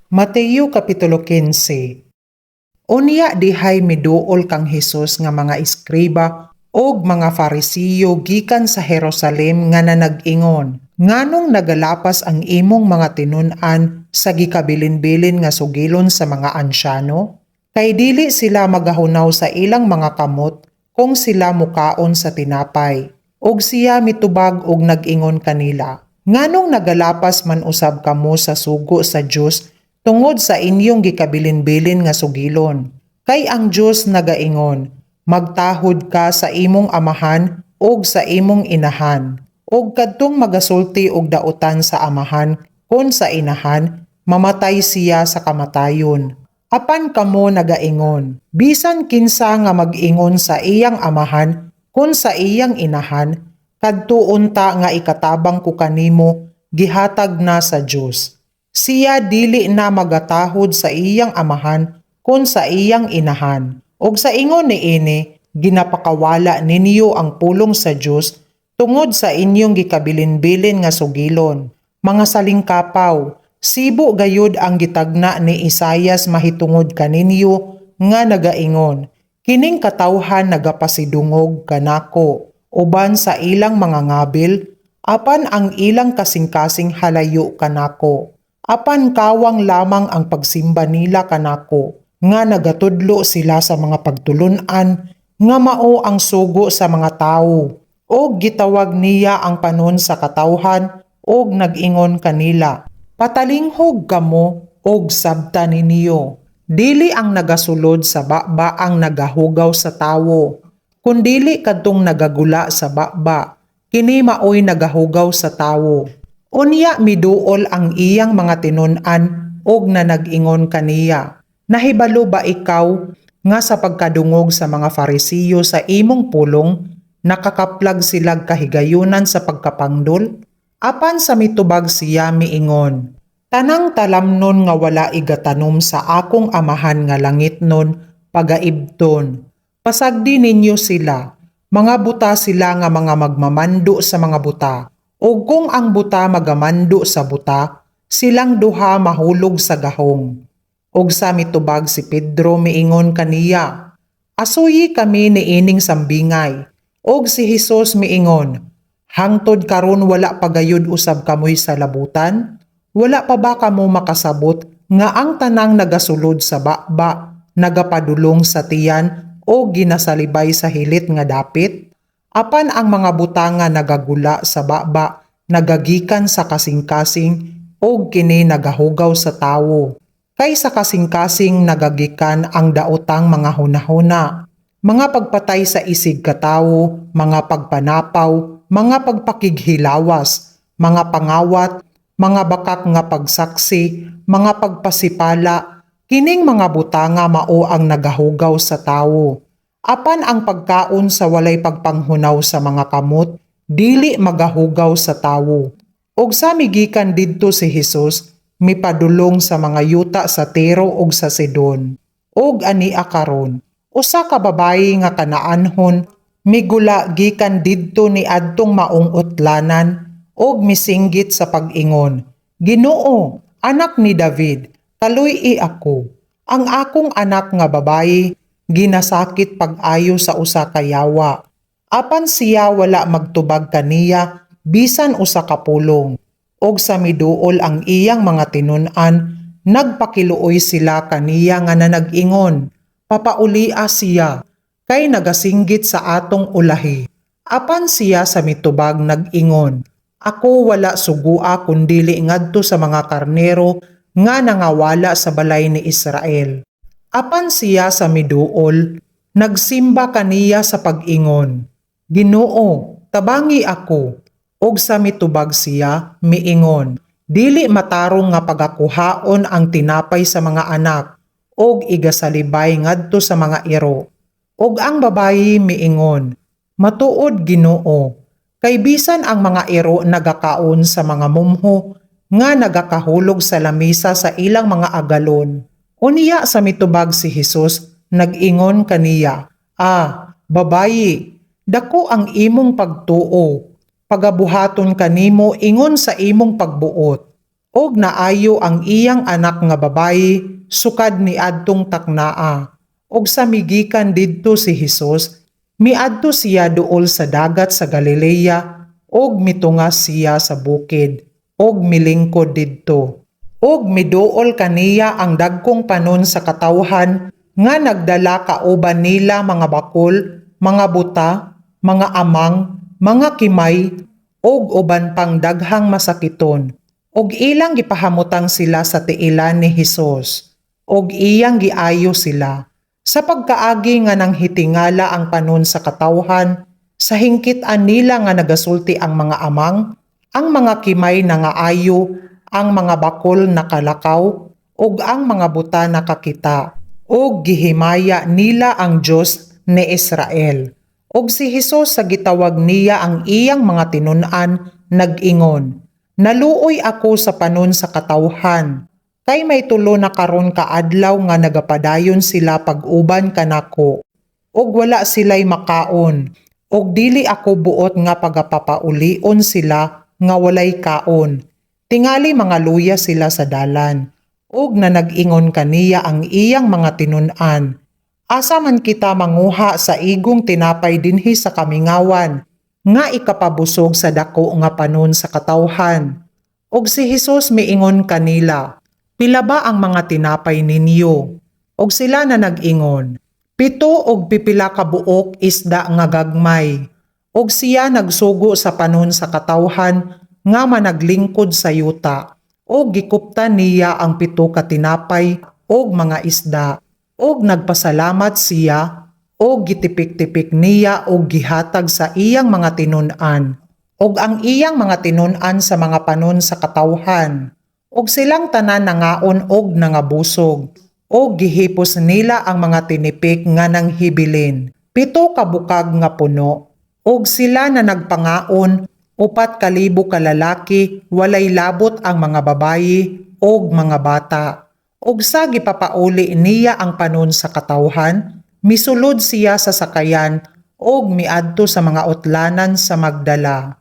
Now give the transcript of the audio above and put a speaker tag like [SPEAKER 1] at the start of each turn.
[SPEAKER 1] Mateo Kapitulo 15. Unya dihay miduol kang Hesus nga mga eskriba og mga Farisiyo gikan sa Jerusalem nga nanag-ingon, "Nganong nagalapas ang imong mga tinun-an sa gikabilin-bilin nga sugilon sa mga ansyano? Kay dili sila magahunaw sa ilang mga kamot kung sila mukaon sa tinapay." Og siya mitubag og nag-ingon kanila, "Nganong nagalapas man usab kamo sa sugo sa Dios tungod sa inyong gikabilin-bilin nga sugilon? Kay ang Dios nagaingon, 'Magtahod ka sa imong amahan ug sa imong inahan.' Ug kadtong magasulti og dautan sa amahan kon sa inahan, mamatay siya sa kamatayon. Apan kamo nagaingon, bisan kinsa nga mag-ingon sa iyang amahan kon sa iyang inahan, 'Kadto unta nga ikatabang ko kanimo, gihatag na sa Dios,' siya dili na magatahod sa iyang amahan kon sa iyang inahan. Ug sa ingon niini, ginapakawala ninyo ang pulong sa Dios tungod sa inyong gikabilin-bilin nga sugilon. Mga salingkapaw, sibo gayud ang gitagna ni Isayas mahitungod kaninyo nga nagaingon, 'Kining katawhan nagapasidungog kanako uban sa ilang mga ngabil, apan ang ilang kasing-kasing halayo kanako. Apan kawang lamang ang pagsimba nila kanako, nga nagatudlo sila sa mga pagtulun-an nga mao ang sugo sa mga tawo.'" Og gitawag niya ang panon sa katawhan og nag-ingon kanila, "Patalinghog kamo og sabta ninyo. Dili ang nagasulod sa baba ang nagahugaw sa tawo, kundili kadtong nagagula sa baba, kini maoy nagahugaw sa tawo." Unya miduol ang iyang mga tinun-an og nanag-ingon kaniya, "Nahibalo ba ikaw nga sa pagkadungog sa mga Farisiyo sa imong pulong, nakakaplag silag kahigayunan sa pagkapangdol?" Apan sa mitubag siya miingon, "Tanang talamnon nga wala igatanom sa akong Amahan nga langitnon, pagaibton. Pasagdi ninyo sila, mga buta sila nga mga magmamando sa mga buta. O kung ang buta magamando sa buta, silang duha mahulog sa gahong." Og sa mitubag si Pedro miingon kaniya, "Asuyi kami niining sambingay." Og si Hesus miingon, "Hangtod karon wala pa gayud usab kamoy salabutan? Wala pa ba kamo makasabot nga ang tanang nagasulod sa baba nagapadulong sa tiyan o ginasalibay sa hilit nga dapit? Apan ang mga butang nga nagagula sa baba nagagikan sa kasing-kasing og kini nagahugaw sa tawo. Kay sa kasing-kasing nagagikan ang daotang mga hunahuna, mga pagpatay sa isig katawo, mga pagpanapaw, mga pagpakighilawas, mga pangawat, mga bakak nga pagsaksi, mga pagpasipala. Kining mga butanga mao ang nagahugaw sa tawo. Apan ang pagkaon sa walay pagpanghunaw sa mga kamot, dili magahugaw sa tawo." Og sa migikan didto si Hesus, mipadulong sa mga yuta sa Tiro ug sa Sidon. Og ania karon, usa ka babayi nga Kanaanhon migula gikan didto ni adtong maong utlanan og misinggit sa pag-ingon, "Ginoo, anak ni David, kaluy-i ako. Ang akong anak nga babayi ginasakit pag-ayo sa usa ka yawa." Apan siya wala magtubag kaniya bisan usa ka pulong. Og sa miduol ang iyang mga tinun-an, nagpakiluoy sila kaniya nga nanag-ingon, "Papaulia siya, kay nagasinggit sa atong ulahi." Apan siya sa mitubag nag-ingon, "Ako wala sugua kundili ngadto sa mga karnero nga nangawala sa balay ni Israel." Apan siya sa miduol, nagsimba kaniya sa pag-ingon, "Ginoo, tabangi ako." Og sa mitubag siya, miingon, "Dili matarong nga pagakuhaon ang tinapay sa mga anak og igasalibay ngadto sa mga iro." Og ang babayi miingon, "Matuod, Ginoo, kay bisan ang mga iro nagakaon sa mga mumho nga nagakahulog sa lamisa sa ilang mga agalon." Unya sa mitubag si Hesus, nag-ingon kaniya, "Ah, babayi, dako ang imong pagtuo. Pagabuhaton kanimo ingon sa imong pagbuot." Ug naayo ang iyang anak nga babayi sukad niadtong taknaa. Ug sa migikan didto si Hesus, miadto siya duol sa dagat sa Galilea ug mitunga siya sa bukid ug milingkod didto. Ug miduol kaniya ang dagkong panon sa katawhan nga nagdala kauban nila mga bakol, mga buta, mga amang, mga kimay, ug uban pang daghang masakiton. Ug ilang gipahamutang sila sa tiilan ni Hesus, ug iyang giayo sila. Sa pagkaagi nga nanghitingala ang panon sa katawhan, sa hingkitan nila nga nagasulti ang mga amang, ang mga kimay nangaayo, ang mga bakol nakalakaw, ug ang mga buta nakakita. Ug gihimaya nila ang Dios ni Israel. Ug si Hesus, sa gitawag niya ang iyang mga tinun-an, nag-ingon, "Naluoy ako sa panon sa katawhan, kay may 3 na karon ka adlaw nga nagapadayon sila pag-uban kanako, ug wala sila'y makaon, ug dili ako buot nga pagapapaulion sila nga walay kaon. Tingali mga luya sila sa dalan." Ug na nag-ingon kaniya ang iyang mga tinun-an, "Asa man kita manguha sa igong tinapay dinhi sa kamingawan nga ikapabusog sa dako nga panon sa katawhan?" Ug si Hesus miingon kanila, "Pila ba ang mga tinapay ninyo?" Ug sila na nag-ingon, "7 og pipila ka buok isda nga gagmay." Ug siya nagsugo sa panon sa katawhan nga managlingkod sa yuta. Ug gikuptan niya ang 7 ka tinapay ug mga isda. Ug nagpasalamat siya ug gitipik-tipik niya ug gihatag sa iyang mga tinun-an, ug ang iyang mga tinun-an sa mga panon sa katawhan. Ug silang tanan nangaon og nangabusog. Ug gihipos nila ang mga tinipik nga nanghibilin, 7 ka bukag nga puno. Ug sila na nagpangaon, 4,000 ka lalaki, walay labot ang mga babayi ug mga bata. Ug sa gipapauli niya ang panon sa katawhan, misulod siya sa sakayan ug miadto sa mga utlanan sa Magdala.